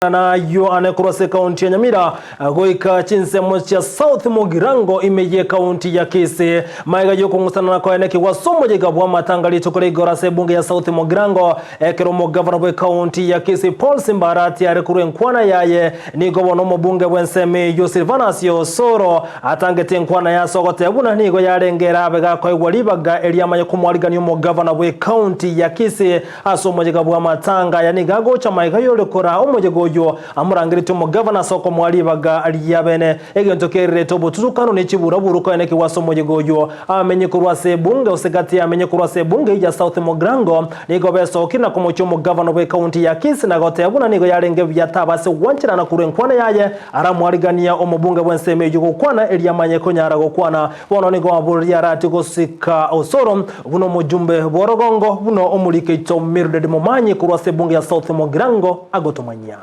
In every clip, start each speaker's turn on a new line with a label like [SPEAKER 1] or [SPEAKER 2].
[SPEAKER 1] Na ayio ane korwa ase ekaunti ya Nyamira goika chinsemo chia South Mugirango ime y'ekaunti ya Kisii. Magega y'okong'usanana koenekigwa ase omoyega bw'amatanga rituko ria igoro ase ebunge ya South Mugirango ekero omogavana bw'ekaunti ya Kisii Paul Simba Arati are korwa enkwana yaye nigo bono omobunge bw'ensemo eyio Silvanus Osoro atangete enkwana yaye ase ogoteba buna nigo yarenge erabe gakoegwa ribaga erio amanye komwarigania omogavana bw'ekaunti ya Kisii Ase omoyega bw'amatanga aya nigo agocha magega y'ore koraa omoyega oyio amorangeretie omogavana ase okomoa ribaga ria bene. Egento kererete obotutukano ne chiburaburu koenekigwa ase omoyega oyio. Abamenyi korwa ase ebunge gose gati y'amenyi korwa ase ebunge eyio ya South Mugirango nigo besokire na komochia omogavana bw'ekaunti ya Kisii na goteba buna nigo yarenge buya tabase gwancherana korwa enkwana yaye aramwarigania omobunge bw'ensemo eyio gokwana erio amanye konyara gokwana. Bono nigo aboreri arati gosika Osoro buna omojumbe bw'orogongo, buna omorikeito Mildred Momanyi korwa ase ebunge ya South Mugirango agotomanyia.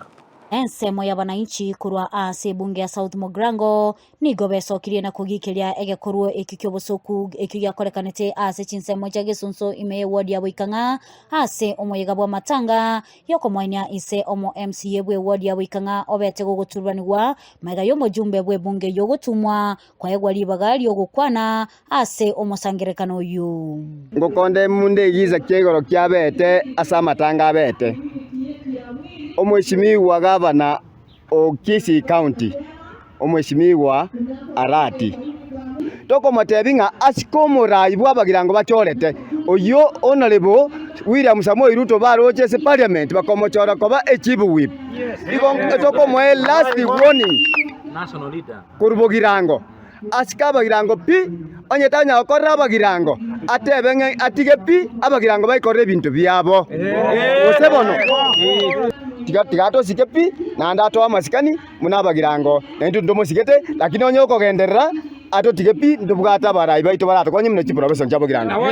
[SPEAKER 2] Ensemo y'abanainchi korwa ase ebunge ya South Mugirango nigo besokirie na kogikeria egekorwo ekio ki'obosoku ekio giakorekanete ase chinsemo chia Gesunso ime y'eward ya Boikang'a ase omoyega bw'amatanga y'okomoenia ise omo MCA bw'eward ya Boikang'a obete gogotururanigwa magega y'omojumbe bw'ebunge y'ogotumwa Kwaegwa ribaga ri'ogokwana ase omosangererekano oyio.
[SPEAKER 3] Ngokonda emundu egiisa kia igoro kiabete ase amatanga abete. Omweshimiwa gavana o Kisii County, Omweshimiwa Arati, tokomotebia ng'a asike omorai bw'abagirango bachorete, oyio Honourable William Samoei Ruto baroche ase parliament bakomochora koba echief whip. Igo tokomoa elast warning. Korwa bogirango asike abagirango pi, onye tanya gokorera abagirango, atebe ng'a atige pi abagirango baikorere ebinto biabo. Gose bono, tiga tiga atosike pi, naende atoe amasikani buna abagirango, na intwe ntomosigete, lakini onye okogenderera atotige pi, ntobwate abarai baito baratokonye buna chiprofession chia bogirango.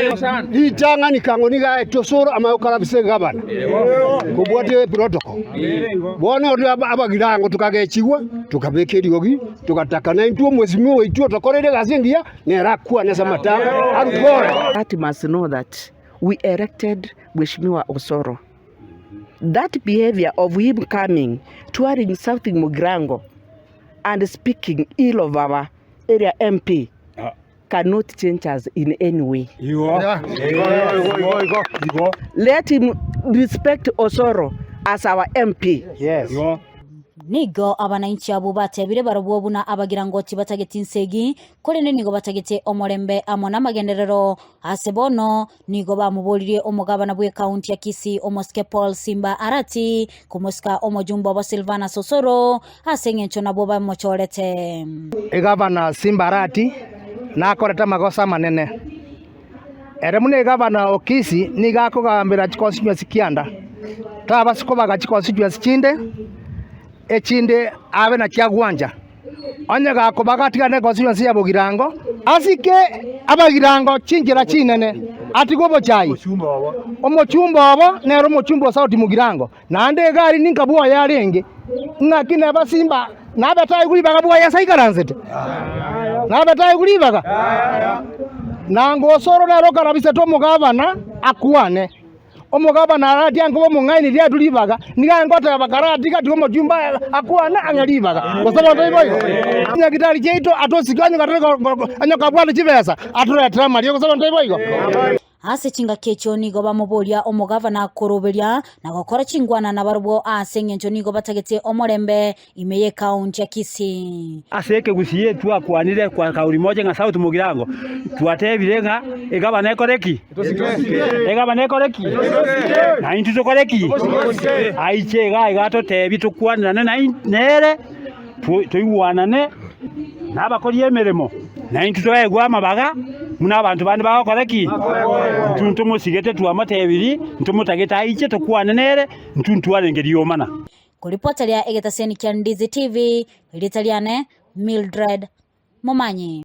[SPEAKER 4] Ritang'ani kang'o nigo aetwe osoro amanye gokora ase egavana kobwatia eprotocol. Bono ore abagirango tokagechigwa, tokabeka eriogi, togataka naintwe omwesimwa oito otokoreire egasi engiya, nere akwane ase amatanga arue ore.
[SPEAKER 5] That must know that we elected Mheshimiwa Osoro. That behavior of him coming touring South Mugirango and speaking ill of our area MP cannot change us in any way. Let him respect Osoro as our MP.
[SPEAKER 2] Nigo abanainchi abwo batebire barobwo buna abagirango tibatageti nsegi, korende nigo batagete omorembe amo namagenderero. Ase bono nigo bamoboririe omogabana bw'ekaunti ya Kisii omosike Paul Simba Arati komosika omojumbe obo Silvanus Osoro ase engencho nabwo bamochorete.
[SPEAKER 4] Egavana Simba Arati nakorete amagoso amanene. Ere buna egavana o Kisii nigo akogambera chiconstituency kianda, tabasa kobaga chiconstituency chinde, echinde abe nachio agwancha. Onye gakobaga atigane econstituency ya Bogirango, asike Abagirango chinchera chinene, atige obochai. Omochumba obo nere omochumba o South Mugirango, naende egari ninka bwoye arenge, ng'aki neba simba nabete aigwe ribaga bwoye ase aikaransete? Nabete aigwe ribaga? Nanga osoro nere okarabisete omogabana akwane. Omogabana arati ankoba omong'aini riatwe ribaga, nigo agoteba karati gati omochumba akwane ang'e ribaga. Gose bono tari boigo? Chinyagitari chiaito atosike onye gatari onye kabwate chibesa atoretere amariogo gose bono tari boigo?
[SPEAKER 2] Ase chingaki echio nigo bamoboria omogavana koroberia na gokora chingwana nabarobwo ase engencho nigo batagete omorembe ime y'ekaunti ya Kisii.
[SPEAKER 6] Ase ekegusii etwakwanire kwa kauri moja ng'a South Mugirango, twatebire ng'a egavana ekore ki? Egavana ekore ki? Na intwe tokore ki? Aiche iga iga atotebie tokwanerane nain nere, toigwanane na abakori emeremo, na intwe toegwe amabaga buna abanto bande bagokora ki? Intwe ntomosigete twamotebirie, ntomotagete aiche tokwane nere, intwe ntwarenge riomana.
[SPEAKER 2] Koripota ria egetaseni kia Ndizi TV, erieta riane Mildred Momanyi.